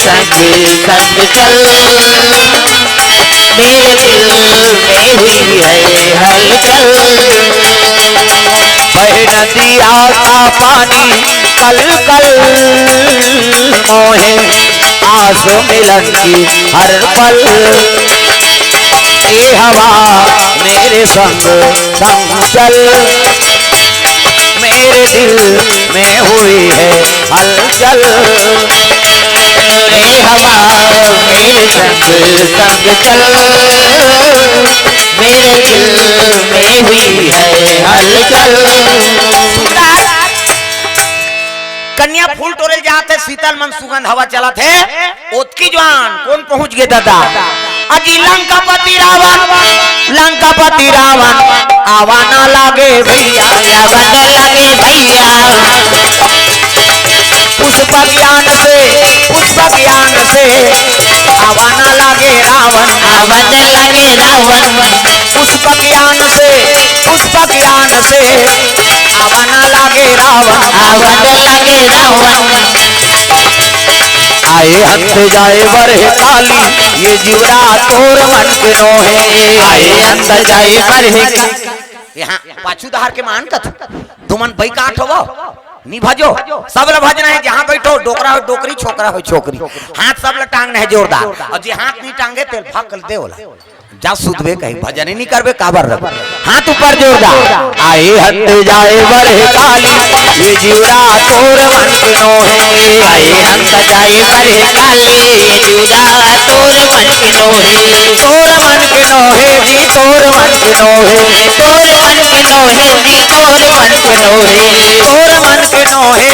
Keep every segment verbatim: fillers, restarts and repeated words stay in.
संग संग चल, मेरे दिल में हुई है हलचल। बह नदिया का पानी कल कल, मोहे आस मिलन की हर पल। ए हवा, मेरे संग संग चल, मेरे दिल में हुई है हलचल। ए हवा, मेरे संग संग चल, मेरे दिल में हुई है हलचल। कन्या फूल टोरे ल जात हे, शीतल मन सुगंध हवा चलत हे। ओतकी जुवार कोन पहुंच गे ददा? अजी लंकापति रावण, लंकापति रावण, आवा ना लागे भैया, आवा ना लागे भैया। पुष्प ज्ञान से, पुष्प ज्ञान से, आवा ना लागे रावण, आवा ना लागे रावण। पुष्प ज्ञान से, पुष्प ज्ञान से, आवा ना लागे रावण, आवा ना लागे रावण। आए अंत जाए बरह काली, ये जिवरा तोर मन के नोहे। आए अंत जाए बरह का-, यहाँ पाछू डहर के मान कथों, तुमन बइकाठ होवो, नि भजो, सब ल भजना हे, जहाँ बइठो, डोकरा हो डोकरी, छोकरा हो छोकरी, हाथ सब ल टांगना हे जोरदार, अउ जे हाथ नि टांगे, तेल भक्कल दे ओला। जा सुतबे कहीं, भजन ही नि करबे, काबर रखबे? हाथ ऊपर जोरदार। आए अंत जाए बरह काली, ये जिवरा तोर मन के नोहे। आए अंत जाए बरह काली, ये जिवरा तोर मन के नोहे। तोर मन के नोहे जी, तोर मन के नोहे। तोर मन के नोहे जी, तोर मन के नोहे। तोर मन के नोहे।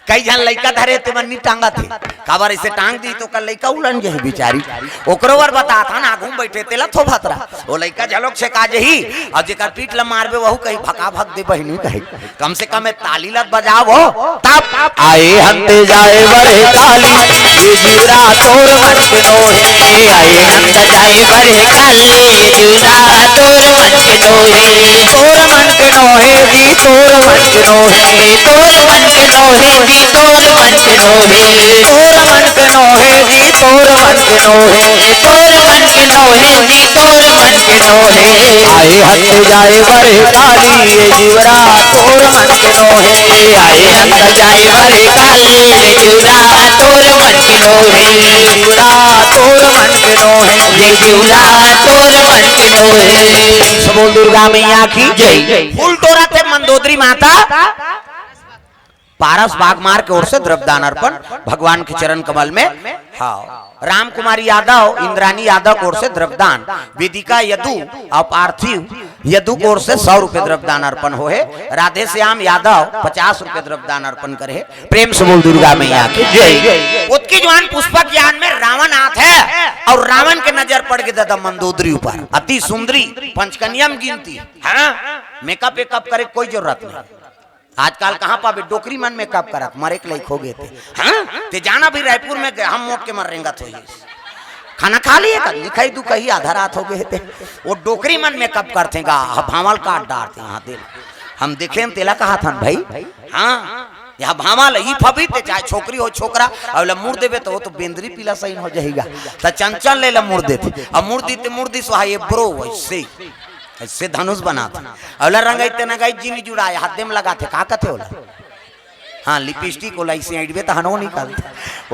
कई झन लइका धरे, तेमन नि टांगत हे। काबर अइसे टांग दी त ओकर लइका उलन जही बिचारी। ओकरो बर बतात हन, आघू म बइठे तेला थोभत रह। ओ लइका झलोक छेका जही, अउ जेकर पीठ ल मारबे, वहू कही भका भक दे बहिनी कही। कम से कम ए ताली ल बजाव हो, तब। आए अंत जाए बरह काली, ये जिवरा तोर मन के नोहे। आए अंत जाए बरह काली, ये जिवरा तोर मन के नोहे। तोर मन के नोहे जी, तोर मन के नोहे। तोर मन के नोहे जी, तोर मन के नोहे। तोर मन के नोहे जी, तोर मन के नोहे। तोर मन के नोहे जी, तोर मन के नोहे। आए अंत जाए बरह काली, ये जिवरा तोर मन के नोहे। आए अंत जाए बरह काली, ये जिवरा तोर मन के नोहे। जिवरा तोर मन के नोहे। ये जिवरा तोर मन के नोहे। सब बोल दुर्गा मैया की जय। फूल टोरत हे मंदोदरी माता। पारस बागमार के ओर से द्रव्यदान अर्पण भगवान के चरण कमल में। हाँ, रामकुमारी यादव, इंद्रानी यादव के ओर से द्रव्यदान, वेदिका यदु अउ पार्थिव यदु के ओर से सौ रुपये द्रव्यदान अर्पण होहे। राधेश्याम यादव पचास रुपये द्रव्यदान अर्पण करे हे। प्रेम से बोल दुर्गा मैया की जय। ओतकी जुवार पुष्पक यान में रावण आत हे अउ रावण के नजर पड़ गे ददा मंदोदरी ऊपर। अति सुंदरी, पंचकन्या म गिनती। हाँ, मेकअप वेकअप करे कोई जरूरत नहीं। आजकल कहाँ पाबे, डोकरी मन मेकअप करत, मरे के लायक हो गे थे। हाँ? ते जाना भी रायपुर में गे, हम मोट के मर रेंगत होइस। खाना खा लिए का? लिखाई दुखाई आधा रात हो गे थे। ओ डोकरी मन मेकअप करथे गा, ह भांवल काट डारथे, हाँ दे। हम देखे हन तेला कहाथन भाई। हाँ, ए भांवल, ई फबी ते चाहे छोकरी हो छोकरा, अउ ला मुड़ देबे त ओ तो बेंदरी पीला सही हो जही गा। त चंचल ले ला मुड़ देथे। अउ मुड़ दी ते मुड़ दी सो हा ये ब्रो वइसे। अइसे धनुष बनाथे। अउ ला रंगई ते नंगई जी नि जुड़ाय, हाथे म लगाथे, का कथे ओला? हाँ, लिपस्टिक ओला अइसे अइंटबे त हनो निकलथे।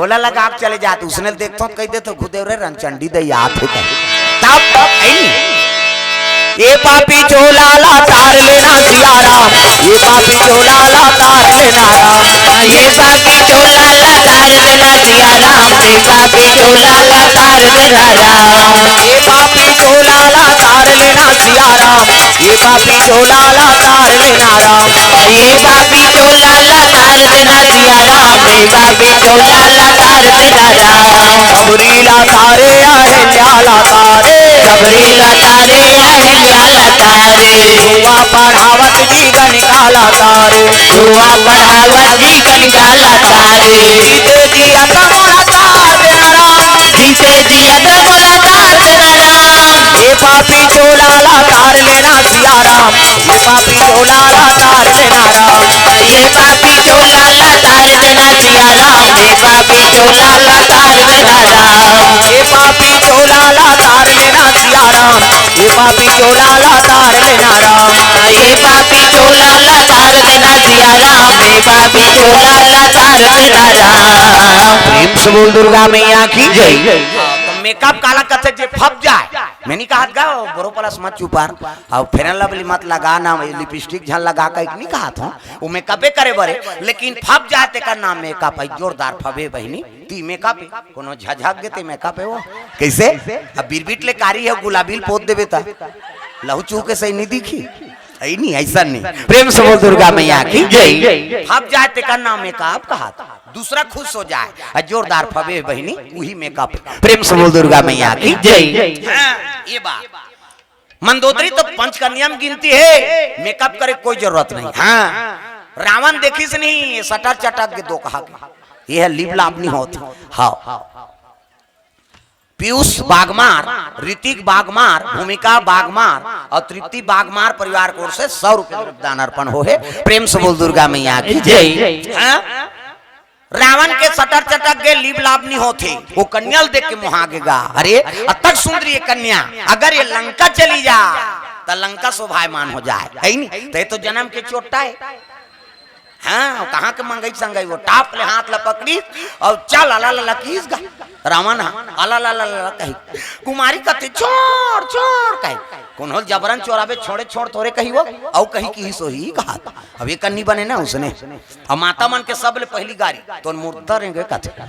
ओला लगा के चले जाथे, उसने ल देखथों त कहि देथों, "घुदेव रे रंगचंडी दई आत हे कहे।" तब, तब, ए नी। ए पापी चोला ला तार लेना सिया राम, ए पापी चोला ला तार लेना राम। ए पापी चोला ला तार लेना सिया राम, ए पापी चोला ला तार लेना राम। ए पापी चोला ला तार लेना सिया राम, ए पापी चोला ला तार लेना राम। ए पापी चोला ला तार लेना सिया राम, ए पापी चोला ला तार लेना राम। सबरी ला तारे अहिल्या ला तारे, सबरी ला तारे अहिल्या ला तारे। धुआं पढ़ावत जी गणिका ला तारे, धुआं पढ़ावत जी गणिका ला तारे। जीते जी अतमोड़ा तार देना राम, जीते जी अतमोड़ा तार देना राम। ए पापी चोला ला तार लेना सिया राम, ए पापी चोला ला तार लेना राम। ए पापी चोला ला तार लेना सिया राम, ए चोला ला तार दे ना राम। ये पापी चोला ला तार दे ना सिया राम। ये पापी चोला ला तार दे ना राम। ये पापी चोला ला तार दे ना सिया राम। ये पापी चोला ला तार दे ना राम। प्रेम से बोल दुर्गा मैया की जय। हाँ, तो मेकअप काला कथे जे फब जाए, मैं नहीं कहत गा, बोरो प्लस मत चुपार, और फेरन लवली मत लगा ना, लिपस्टिक झन लगा के नहीं कहत हूँ, वो मेकअपे करे बरे, लेकिन फब जाए तेकर नाम मेकअप है, जोरदार फबे बहिनी। ती मेकअप हे, कोनो झझक गे ते मेकअप हे वो। कैसे? अब बिरबिट ले कारी हे, गुलाबी ल पोत देबे त लहू चूह के सही नहीं दिखी। सही नहीं, ऐसा नहीं। प्रेम से बोल दुर्गा मैया की जय। फब जाए तेकर नाम मेकअप कहा था, दूसरा खुश हो जाए। आ जोरदार फबे बहिनी, वही मेकअप। प्रेम से बोल दुर्गा मैया की जय। हाँ, ये बात। मंदोदरी तो पंचकन्या में गिनती है, मेकअप करे कोई जरूरत नहीं। हाँ, रावण देखिस नहीं, ये सटर चटक के दो कहा के। ये है लिप लाप नहीं होत। हाँ, पीयूष बागमार, ऋतिक बागमार, भूमिका बागमार और तृप्ति बागमार परिवार की ओर से सौ रुपये द्रव्य दान अर्पण हो है। प्रेम से बोल दुर्गा मैया की जय। हाँ? रावण के सटर चटक गे, लिप लाप नहीं होत हे, वो कन्या ल देख के मोहा गे गा। अरे, अतक सुंदर ये कन्या, अगर ये लंका चली जा, त लंका शोभायमान हो जाए, है नहीं? तो ये तो जन्म के चोट्टा है। हाँ, कहाँ के मंगई संगई, वो टाप ले हाथ ला पकड़ी और चल अला ला लकीस गा। रावण हा, अला ला ला ला कही। कुमारी कथे, "छोड़, छोड़," कही। कोनो ल जबरन चोराबे, "छोड़े, छोड़," तोरे कही वो, औ कही कि सोही कहा। अब ये कन्नी बने ना उसने। अब माता मन के सब ले पहली गारी, "तोर मुर्दा रेंगे," कथे।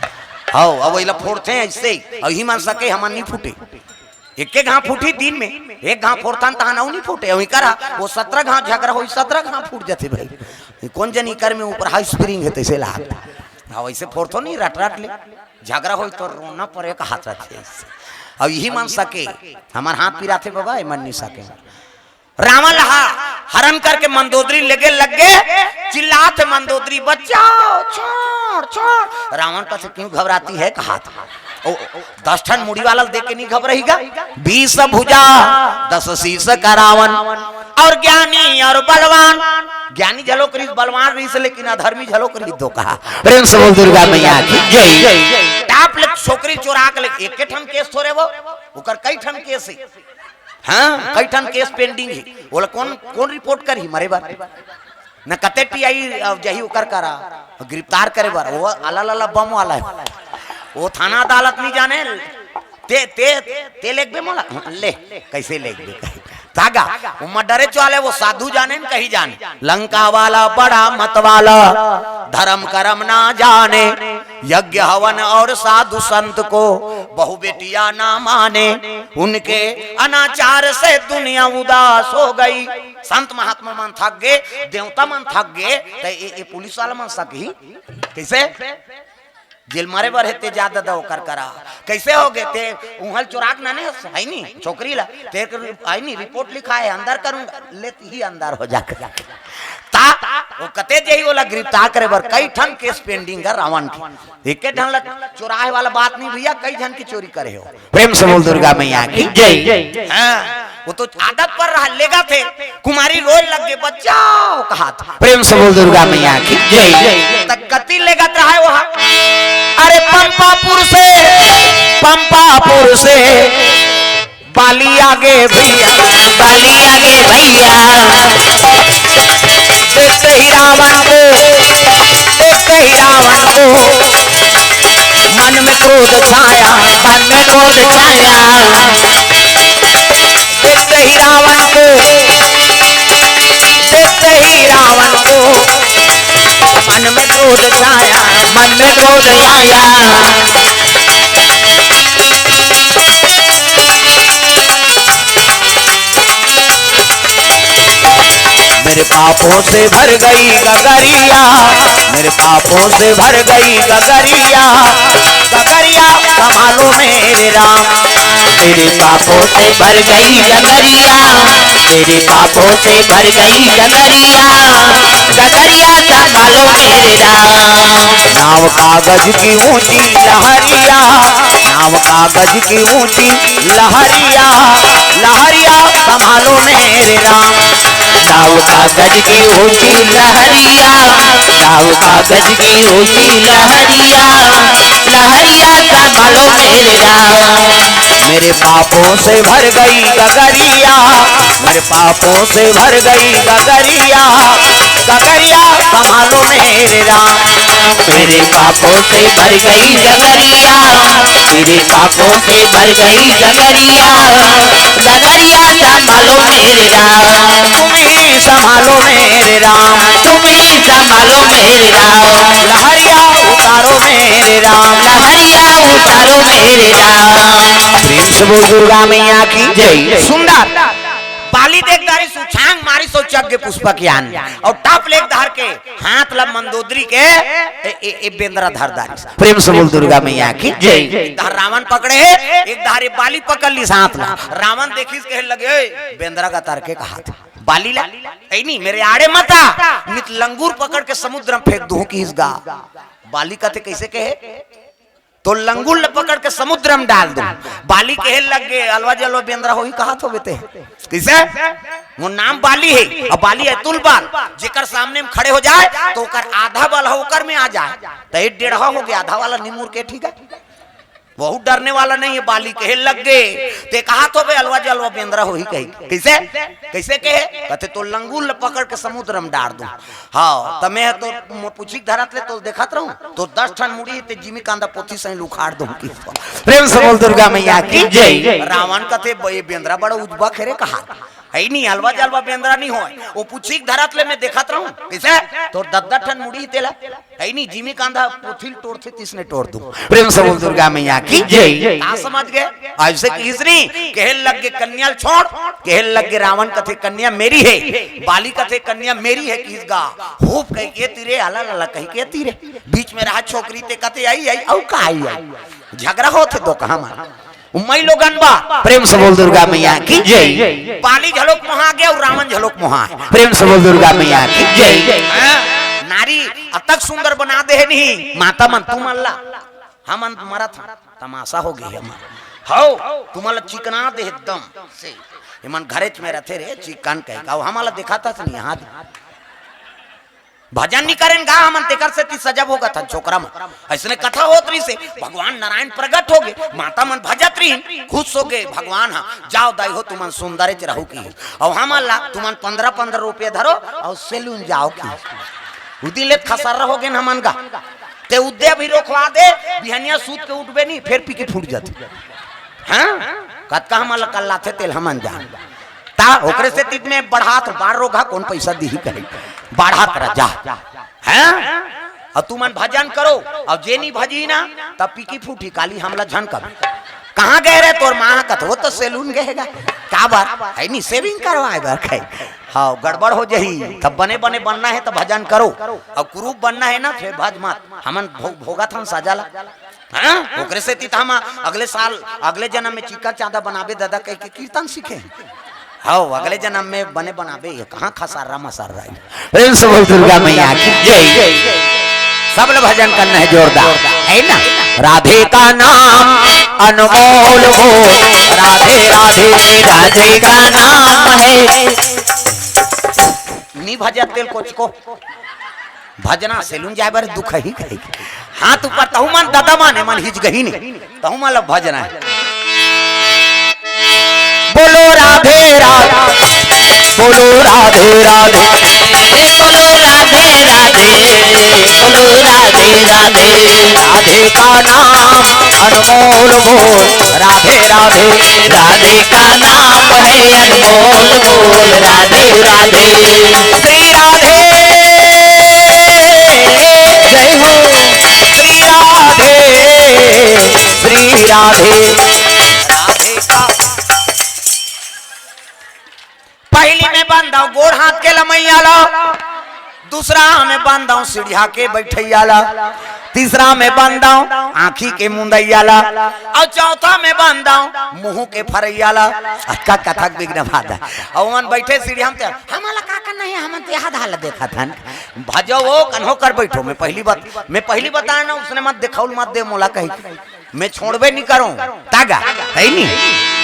हौ, अब वही ला फोड़ते हैं ऐसे ही। अब ही मन सके हमन नहीं फूटे। एके घाव फूटी दिन में, एक घाव फोड़थन तहां अउ नहीं फूटे। वही करा, वो सत्रह घाव झगड़ा होई, सत्रह घाव फूट जाते भाई। ये कौन जनी कर में ऊपर हाई स्प्रिंग है, तैसे लागत। हाँ, वैसे फोड़थो नहीं, रट रट ले। झगड़ा होई तो रोना पड़े का हाथ रखे। अब यही मन सके, हमार हाथ पिराथे बाबा, ये मन नहीं सके। रावण ला हरण करके मंदोदरी लेगे लग गे, चिल्लात हे मंदोदरी, "बचाओ, छोड़, छोड़।" रावण कथे, "क्यों घबराती है?" कहा था। ओ, ओ, दस ठन मुड़ी वाला देख के नहीं घबराईगा। बीस भुजा, दस शीश का रावण, और ज्ञानी और बलवान। ज्ञानी झलोक रहिस, बलवान रहिस, लेकिन अधर्मी झलोक रहिस दो कहा। प्रेम से बोल दुर्गा मैया की जय। टाप ले छोकरी चोरा के ले, एके ठन केस थोरे वो, ओकर कई ठन केस हे। हाँ, कई ठन केस पेंडिंग हे। ओला कौन, कौन रिपोर्ट करही मरे बर? न कते टीआई अब जही ओकर करा, गिरफ्तार करे बर। वो अला लला बम वाला हे। वो थाना अदालत नहीं जाने। ते, ते, ते लेगबे मोला? ले, कैसे लेगबे? तागा, वो मर्डरे चो वाले, वो साधु जाने न कही जाने। लंका वाला बड़ा मत वाला, धर्म करम ना जाने। यज्ञ हवन और साधु संत को, बहु बेटियां ना माने। उनके अनाचार से दुनिया उदास हो गई। संत महात्मा मन थक गे, देवता मन थक गे, त ए, ए पुलिस वाला मन सकही। कैसे? जेल मारे बर हे ते जा ददा ओकर करा। कैसे हो गे ते? उहल चोराक नाने हस, है नी? छोकरी ला, ते कर, है नी? रिपोर्ट लिखा है, अंदर करूंगा। ले ही अंदर हो जाके। ता, वो कते जही ओला गिरफ्तार करे बर, कई ठन केस पेंडिंग है रावण के। एके ठन ला चोराए वाला बात नहीं भैया, कई झन की चोरी करे हो। प्रेम से बोल दुर्गा मैया की जय। हाँ, वो तो आदत पर रहा, लेगथे। कुमारी रोए लग गे, "बचाओ," कहा था। प्रेम से बोल दुर्गा मैया की जय। त कति लेगत रहा है वो? अरे पंपापुर से, पंपापुर से बाली आगे भैया, बाली आगे भैया। देखते ही रावण को, देखते ही रावण को मन में क्रोध छाया, मन में क्रोध छाया। देखते ही रावण को, देखते ही रावण को मन में क्रोध छाया, मन में क्रोध छाया। मेरे पापों से भर गई गगरिया, मेरे पापों से भर गई गगरिया। गगरिया संभालो मेरे राम। मेरे पापों से भर गई गगरिया, मेरे पापों से भर गई गगरिया। गगरिया संभालो मेरे राम। नाव कागज की ऊंची लहरिया, नाव कागज की ऊंची लहरिया, लहरिया संभालो मेरे राम। नाव कागज की ऊंची लहरिया, नाव कागज की ऊंची लहरिया, डहरिया संभालो मेरे राम। मेरे पापों से भर गई गगरिया, मेरे पापों से भर गई गगरिया, गगरिया संभालो मेरे राम। मेरे पापों से भर गई गगरिया, मेरे पापों से भर गई गगरिया, गगरिया संभालो मेरे राम। तुम ही संभालो मेरे राम, तुम ही संभालो मेरे राम। लहरिया उतारो मेरे राम, लहरिया उतारो मेरे राम। प्रेम से बोल दुर्गा मैया की जय। सुंदर बाली देख डारिस, उछांग मारिस अउ चघ गे पुष्पक यान, अउ टप ले एक डहर के हाथ ला मंदोदरी के ए, ए, ए बेंदरा धर डारिस। प्रेम से बोल दुर्गा मैया की जय। एक डहर रावण पकड़े हे, एक डहर ये बाली पकड़ लिस हाथ ला। रावण देखिस, कहे लगे, "ए, बेंदरा का तार के कहा था बाली ला, ए नहीं, मेरे आड़े मत आ, नित लंगूर पकड़ के समुद्र में फेंक दूं," किहिस गा। बाली कथे, "कैसे कहे?" "तो लंगूर ल पकड़ के समुद्र में डाल दूं।" बाली कहे लग गे, "अलवा जलवा बेंदरा होही कहात होबे ते।" "कैसे?" "मोर नाम बाली हे, अउ बाली अतुल बाल, जेकर सामने में खड़े हो जाए तो ओकर आधा बल ह ओकर में आ जाए, तो ये डेढ़ा हो गया, आधा वाला निमुर के, ठीक है, बहुत डरने वाला नहीं है।" बाली कहे लग गे, "ते कहात होबे अलवा जलवा बेंदरा होही कही।" "कैसे?" "कैसे कहे?" कथे, "तो लंगूर ल पकड़ के समुद्र में डार दूं।" हाँ, त मैं तो मोर पूछी के धरत ले तो देखत रहूं, तो दस ठन मुड़ी ते जिमी कांदा पोथी सही उखाड़ दूं कि। प्रेम से बोल दुर्गा मैया की जय। रावण कथे, "ब-, ये बेंदरा बड़ा उजबा खेरे कहा, है नहीं, अलवा जलवा बेंदरा नहीं होय, वो पूछी के धरत ले मैं देखत रहूं, कैसे तोर दस दस ठन मुड़ी तेला, है नहीं, जिमी कांदा पोथी ल टोरथे तिसने टोर दूं।" प्रेम से बोल दुर्गा मैया की जय। का समझ गए? ऐसे किहिस नी, कहे लग गे, "कन्या ल छोड़।" कहे लग गे रावण कथे, "कन्या मेरी है।" बाली कथे, "कन्या मेरी है।" किहिस गा, "होप कह के तीरे, आला लाला कह के तीरे।" बीच में रहा छोकरी ते कथे, "आई, आई, अउ का आई, आई?" झगड़ा होथे दो कहा मा। उम्मई लोगन बा। प्रेम से बोल दुर्गा मैया की जय। बाली झलोक मोहा गया अउ रावण झलोक मोहा हे। प्रेम से बोल दुर्गा मैया की जय। हाँ, नारी अतक सुंदर बना दे हे नहीं, माता मन तुमन ला। हमन मरत हन, तमाशा हो गे हमन। हौ, तुमन ला चिकना दे हे एकदम से। एमन घरेच में रथे रे, चिकन कहे का, हमन ला देखाथस नहीं, हाथ भजन नी करेन गा हमन, तेकर सेती सजब होगत हन छोकरा मन। अइसने कथा होत रहिसे, भगवान नारायण प्रगट होगे, माता मन भजत रहिन, खुश होगे भगवान ह, "जाव दाई हो, तुमन सुंदरेच रहू" किहिस। अउ हमन ला, "तुमन पंद्रह पंद्रह रुपया धरो अउ सैलून जाव" किहिस। उ दिन ले खसर्रा होगेन हमन गा। ते उद्या भी रोकवा दे, बिहनिया सूत के उठबे नी, फेर पी के फूट जाथे। हाँ? कतका हमन ला कल्लाथे तेल हमन जान। ता ओकरे सेती में बढ़ात बाढ़ रोगहा कोन पैसा दिही कहे। बढ़ात रह जा। हैं? अउ तुमन भजन करो, अउ जे नी भजी ना, तब पीकी फूटी काली हमला झन कब। कहाँ गए रे तोर माँ? कथो तो सैलून गए गा। का बार? है नी shaving करवाए बर कहे। हाँ, गड़बड़ हो जही। तब बने बने बनना हे त भजन करो, अउ कुरूप बनना हे ना, फेर भज मत। हमन भो-, भोगत हन सजा ला। हाँ? ओकरे सेती त हम अगले साल, अगले जन्म में चिक्का चांदा बनाबे दादा कह के कीर्तन सीखे। हव, अगले जन्म में बने बनाबे, ये कहाँ खसारा मसारा रही। प्रेम से बोल दुर्गा मैया की जय। सब लोग भजन करना है जोरदार, है ना? राधे का नाम अनमोल हो, राधे राधे राधे का नाम है। नी भजत तेल कोच को। भजना सैलून जाए बर दुख ही कहे। हाथ ऊपर तहु मन ददा मन, मन हिच गही नहीं। तहु मन ला भजना है। बोलो राधे राधे, बोलो राधे राधे, बोलो राधे राधे, बोलो राधे राधे। राधे का नाम अनमोल बोल, राधे राधे। राधे का नाम है अनमोल बोल, राधे राधे। श्री राधे, जय हो। श्री राधे, श्री राधे। राधे का पहली में बंदाव गोड़ हाथ के लमैया ला, दूसरा में बंदाव सीढ़िया के बैठैया ला, तीसरा में बंदाव आँखी के मुंदैया ला, अउ चौथा में बंदाव मुंह के फरैया ला। अतका कथक विघ्न बाधा। अउ ओमन बैठे सीढ़िया में, ते हमन ला का करना हे, हमन तो यहाँ धाल देखत हन। भजो वो कन्हो कर बैठो, मैं पहली बात, मैं पहली बताया ना, उसने मत देखाउल मत दे मोला कही। मैं छोड़बे नहीं करूं, तागा, है नहीं?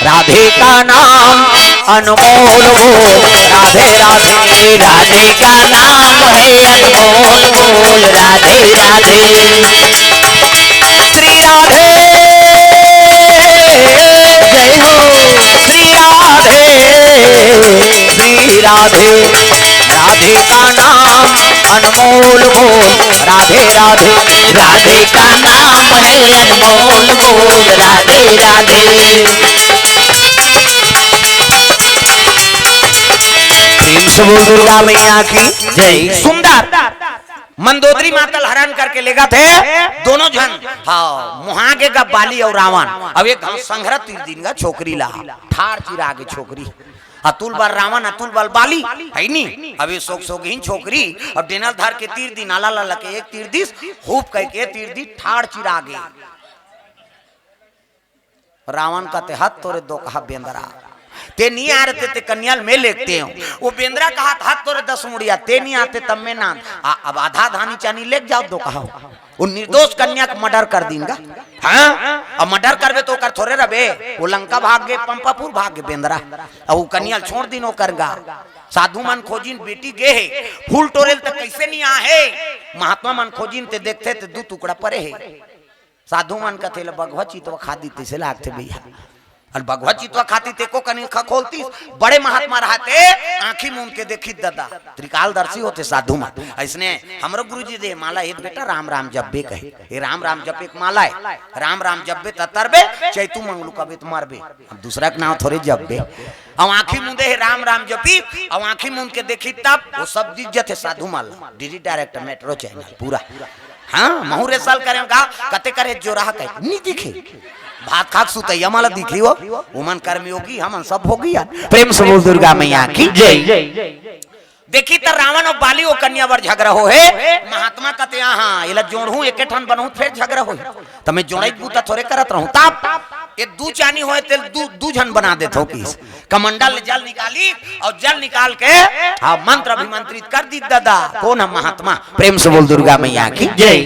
राधे का नाम अनमोल बोल, राधे राधे। राधे का नाम है अनमोल बोल, राधे राधे। श्री राधे, राधे का नाम अनमोल बोल, राधे राधे। राधे का नाम है अनमोल बोल, राधे राधे। प्रेम से बोल दुर्गा मैया की जय। सुंदर मंदोदरी मातल हरण करके लेगथे दोनों झन। हाँ, मुहा गे गा बाली अउ रावण। अब एक घांव संघरा तीर दीन गा छोकरी ला, ठाड़ चिरा गे छोकरी। अतुल बल रावण, अतुल बल बाली, है नी? अब ये सोग सोगहीन छोकरी, अब डेनल धर के तीर दीन, आला ला लके एक तीर दीस, हुप कहिके तीर दीस, ठाड़ चिरा गे। रावण कथे, "हत तोरे दोकहा बेंदरा, ते नी आय रते, ते कन्या ल मैं लेगतेंव।" वो बेंदरा कहत, "हत तोरे दस मुड़िया, ते नी आते तब मैं नान।" आ, अब आधा धानी चानी लेग जाव दोकहा। वो निर्दोष कन्या के मर्डर कर दीन गा। हाँ, अब मर्डर करबे त ओकर थोरे रहबे, वो लंका भाग गे, पंपापुर भाग गे बेंदरा। अब वो कन्या ल छोड़ दीन ओकर गा। साधु मन खोजिन बेटी गे हे, फूल टोरे ल त कइसे नी आहे। महात्मा मन खोजिन ते देखथे ते दू टुकड़ा परे हे। साधु मन कथे, "ले बघवा चितवा खा दिस तइसे लागथे भैया।" अउ बघवा चितवा खातिस ते एको कनी ल खखोलतिस, बड़े महात्मा रहते, आँखी मूंद के देखिस ददा, त्रिकालदर्शी होथे साधु मन। अइसने हमरो गुरुजी दे माला हे बेटा, राम राम जपबे कहे, ये राम राम जपे के माला हे, राम राम जपबे त तरबे, चैतू मंगलू कबे त मरबे, अब दूसरा के नाम थोरे जपबे। अब आँखी मूंदे हे राम राम जपी, अब आँखी मूंद के देखिस तब वो सब दिख जथे साधु मन ला, डीडी डायरेक्ट मेट्रो चैनल पूरा। हाँ, महूँ rehearsal करेंव गा, कते करे जो रहा कहे, नी दिखे। भात खाके सुतइया मन ला दिखही वो, उमन कर्मयोगी, हमन सब भोगी यार। प्रेम से बोल दुर्गा मैया की जय। देखिस त रावण अउ बाली ओ कन्या बर झगरा होहे, महात्मा कथे, "हाँ, एला जोड़हूँ, एके ठन बनहूँ, फेर झगरा होही।" त मैं जोड़ई के बूता थोरे करत रहूँ। तब ये दू चानी होय, तेल दू, दू झन बना देथों कहिस। कमंडल ले जल निकालिस अउ जल निकाल के, हाँ, मंत्र अभिमंत्रित कर दिस ददा। कोन हे महात्मा? प्रेम से बोल दुर्गा मैया की जय।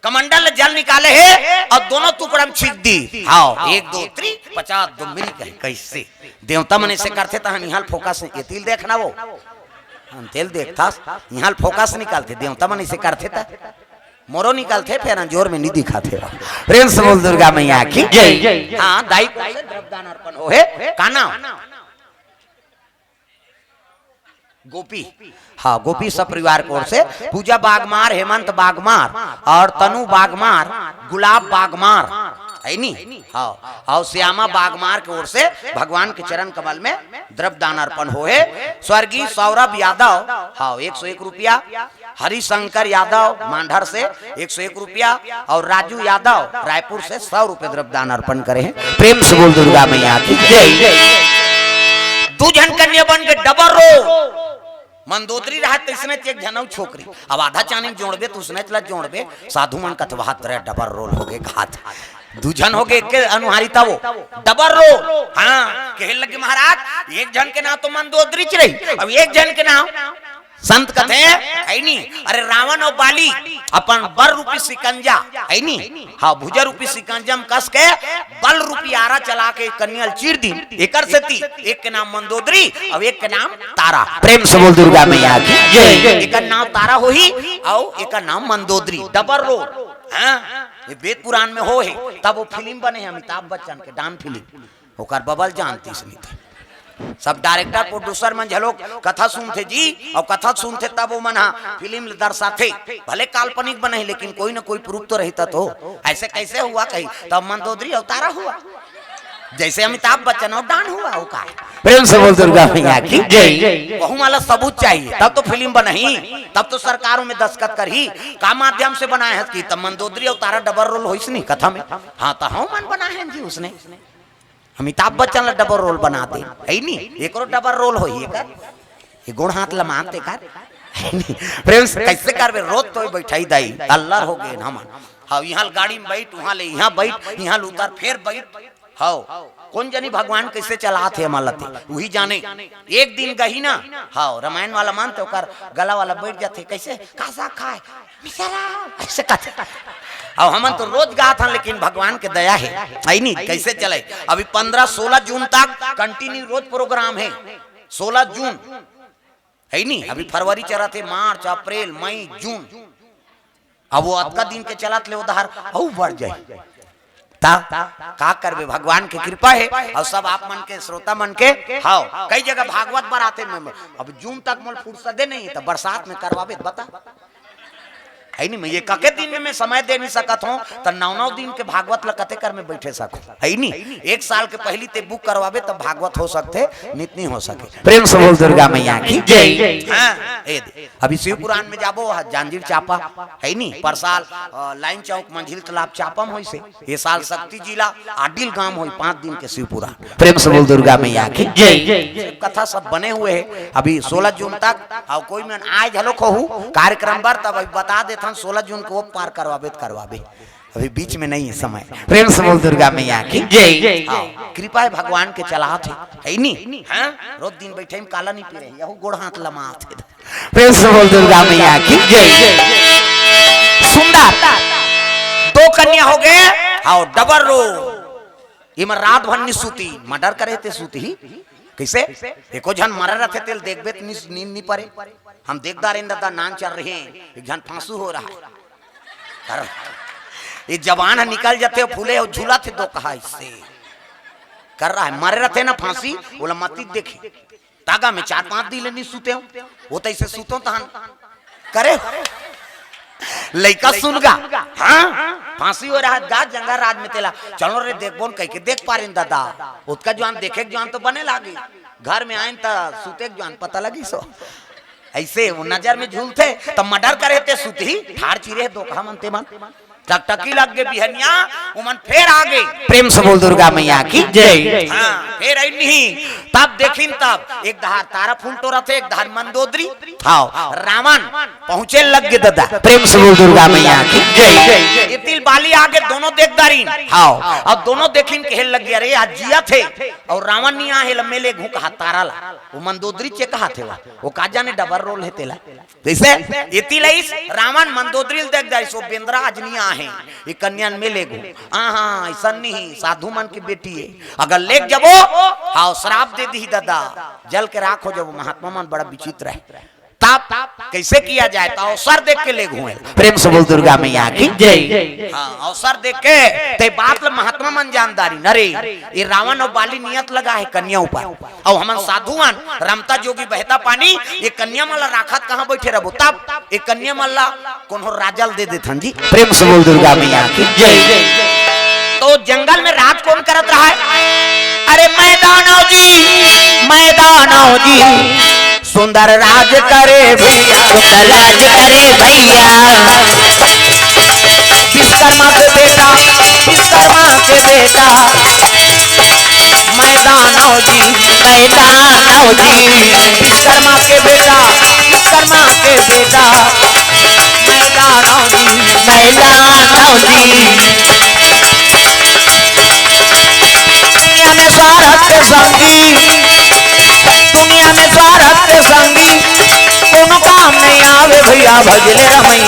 कमंडल ले जल निकाले हे अउ दोनों टुकड़ा में छींच दिस। हाँ, एक दो तीन, पचास दो मिल कहे, कइसे? देवता मन अइसे करथे त इहाँ ल focus नहीं, एती ल देखना वो। हम तेल देखथस, इहाँ ल focus निकालथे, देवता मन अइसे करथे त मोरो निकालथे, फेर अंजोर में नी दिखाथे। प्रेम से बोल दुर्गा मैया की जय। हाँ, दाई को से द्रव्यदान अर्पण होहे, का नाम? गोपी। हाँ, गोपी सपरिवार के ओर से पूजा बागमार, हेमंत बागमार अउ तनु बागमार, गुलाब बागमार, है नी? हाँ, अउ श्यामा बागमार के ओर से भगवान के चरण कमल में द्रव्यदान अर्पण होहे। स्वर्गीय सौरभ यादव, हाँ, एक सौ एक रुपया, हरिशंकर यादव मांढर से एक सौ एक रुपया अउ राजू यादव रायपुर से सौ रुपया द्रव्यदान अर्पण करे हे। प्रेम से बोल दुर्गा मैया की जय। दू झन कन्या बन के double role। मंदोदरी रहत त इसने एक झन अउ छोकरी। अब आधा चानी जोड़बे त उसने ला जोड़बे। साधु मन कथे, "वाह, तेरा double role होगे घात। दू झन होगे, एके अनुहारी तब वो double role।" हाँ, कहे लगे महाराज, एक झन के नाम तो मंदोदरीच रही, अब एक झन के नाम संत कथे, है नी? अरे रावण अउ बाली अपन बर रूपी शिकंजा, है नी? हाँ, भुजा रूपी शिकंजा म कस के बल रूपी आरा चला के कन्या ल चीर दीन। एकर सेती एक के नाम मंदोदरी अउ एक के नाम तारा। प्रेम से बोल दुर्गा मैया की जय। एकर नाम तारा होही अउ एकर नाम मंदोदरी, double role। हाँ, ये वेद पुराण में होहे, तब वो फिल्म बने हे अमिताभ बच्चन के, डॉन फिल्म। ओकर बबल जानतिस नहीं थे। सब director, producer मन घलो कथा सुनथे जी, अउ कथा सुनथे तब वो मन हा फिल्म ल दर्शाथे। भले काल्पनिक बनही, लेकिन कोई न कोई proof तो रहिथे तो। ऐसे कैसे हुआ कही, तब मंदोदरी अउ तारा हुआ, जैसे अमिताभ बच्चन अउ डॉन हुआ, वो का हे? प्रेम से बोल दुर्गा मैया की जय। वहू वाला सबूत चाहिए, तब तो फिल्म बनही, तब तो सरकारों में दस्तखत करही। का माध्यम से बनाए हस कि तब मंदोदरी अउ तारा double role होइस नहीं कथा में? हाँ, त हमन बनाए हन जी उसने। अमिताभ बच्चन ला double role बना दे, है नी? एकरो double role होही एकर, ये गोड़ हाथ लमात एकर, है नी? प्रेम से कैसे करबे? रोज तो बैठाई दाई, अल्लर हो गए हमन। हाँ, इहाँ ले गाड़ी में बैठ, उहाँ ले इहाँ बैठ, इहाँ ले उतर, फेर बैठ। हाँ, कोन जनी भगवान कैसे चलात हे हमन ला ते, उही जाने। एक दिन गही ना, हाँ, रामायण वाला मन त ओकर गला वाला बैठ जाथे, कैसे? "का साग खाए?" "मिसेरा।" ऐसे कहथे। अब हमन तो रोज गात हन, लेकिन भगवान के दया हे, है नी? कैसे चले? अभी पन्द्रह सोलह जून तक continue रोज program हे। सोलह जून, है नी? अभी फरवरी चलत हे, मार्च, अप्रैल, मई, जून। अब वो अतका दिन के चलत ले उधार अउ बढ़ जाही। ता का करबे, भगवान के कृपा हे। अउ सब आप मन के, श्रोता मन के, हव, कई जगह भागवत बर आथे। मैं, अब जून तक मोला फुर्सते नहीं हे, त बरसात में करवाबे, बता। हे नी, मैं ये कके दिन में मैं समय दे नहीं सकत हूँ, त नौ नौ दिन के भागवत ल कते कर में बैठे सकूँ, हे नी? एक साल के पहली ते बुक करवाबे, तब भागवत हो सकथे, नित नहीं हो सके। प्रेम से बोल दुर्गा मैया की जय। हाँ, ए दे। अभी शिव पुराण में जाबो, हा, जांजिर चापा, हे नी? परसाल, अ, लाइन चौक, मंझिल तालाब चापा में होइसे। ये साल सक्ती जिला आडिल गांव होई, पांच दिन के शिव पुराण। प्रेम से बोल दुर्गा मैया की जय। कथा सब बने हुए हे अभी सोलह जून तक। अउ कोई मन आय घलो कहू कार्यक्रम बर, तब अभी बता देथन, सोलह जून को पार करवाबे त करवाबे, अभी बीच में नहीं हे समय। प्रेम से बोल दुर्गा मैया की जय। हाँ, कृपा हे भगवान के, चलात हे, हे नी? हाँ, रोज दिन बैठे में काला नहीं पी रही, यहू गोड़ हाथ लमात हे। प्रेम से बोल दुर्गा मैया की जय। सुंदर दो कन्या हो गे, अउ डबल रो। एमा रात भर नी सूती, मर्डर करे ते सूती ही। कइसे? एको झन मरे रथे, तेला देखबे त नी, नींद नी परे। हम देख डारेन ददा, नान चल रहे हैं, एक झन फांसू हो रहा है। कर, ये जबान ह निकल जाथे, फूले अउ झूलथे, दो कहा इससे कर रहा है, मरे रथे ना फांसी, ओला मती देखे। तागा में चार पांच दिन ले नी सूते हो, वो तो ऐसे सूतो तहन करे। लइका सुन गा, हाँ, फांसी हो रहा गा, जंगल राज में तेला, चलो रे देखबोन कहिके देख पारेन ददा, ओतका जुआन देखे के जुआन तो बने लागी, घर में आएन त सूते के जुआन पता लगी सो। ऐसे वो नजर में झूलथे, त मर्डर करे ते सुतही, ठाड़ चिरे हे दो कहा मन ते मन। टकटकी लग गे बिहनिया, ओमन फेर आ गे। प्रेम से बोल दुर्गा मैया की जय। हाँ, फेर अइनही, तब देखिन तब एक धार तारा फूल टोरथे, एक धार मंदोदरी। हाँ, रावण पहुंचे लग गे ददा। प्रेम से बोल दुर्गा मैया की जय। एती ले बाली आ गे, दोनों देख डारिन। हाँ, अब दोनों देखिन कहे लग गे, अरे आज जियत हे अउ रावण नी आहे, ल मैं लेगहूं कहा तारा ला। वो मंदोदरी चेकहा थे, वो का जाने डबल रोल हे तेला। जइसे एती ले अइस, रावण मंदोदरी ल देख डारिस, ओ बेंदरा आज नी आहे, ये कन्या ल मैं लेगहूं। आहा, अइसन नहीं, साधु मन के बेटी हे, अगर लेग जबो, हाँ, श्राप दे दिही ददा, जल के राख हो जबो। महात्मा मन बड़ा विचित्र हे। तब कइसे किया जाए, त अवसर देख के लेगहूं। प्रेम से बोल दुर्गा मैया की जय। हाँ, अवसर देख के ते बात ल महात्मा मन जान डारिन। अरे, ये रावण अउ बाली नियत लगा हे कन्या ऊपर। अउ हमन साधु मन, रमता जोगी बहता पानी, ये कन्या मन ला राखत कहाँ बैठे रहबो? तब ये कन्या मन ला कोनो राजा ल दे देथन जी। प्रेम से बोल दुर्गा मैया की जय। तो जंगल में राज कोन करत रहा हे? अरे मैदानो जी, मैदानो जी, सुंदर राज करे भैया, सुंदर राज करे भैया। विश्वकर्मा के बेटा, विश्वकर्मा के बेटा, मैदानो जी, मैदानो जी, विश्वकर्मा के बेटा, विश्वकर्मा के बेटा, मैदानो जी, मैदानो जी। दुनिया में स्वार्थ के संगी, दुनिया में स्वार्थ के संगी, कोनो काम नहीं आवे भैया, भजले रमैया।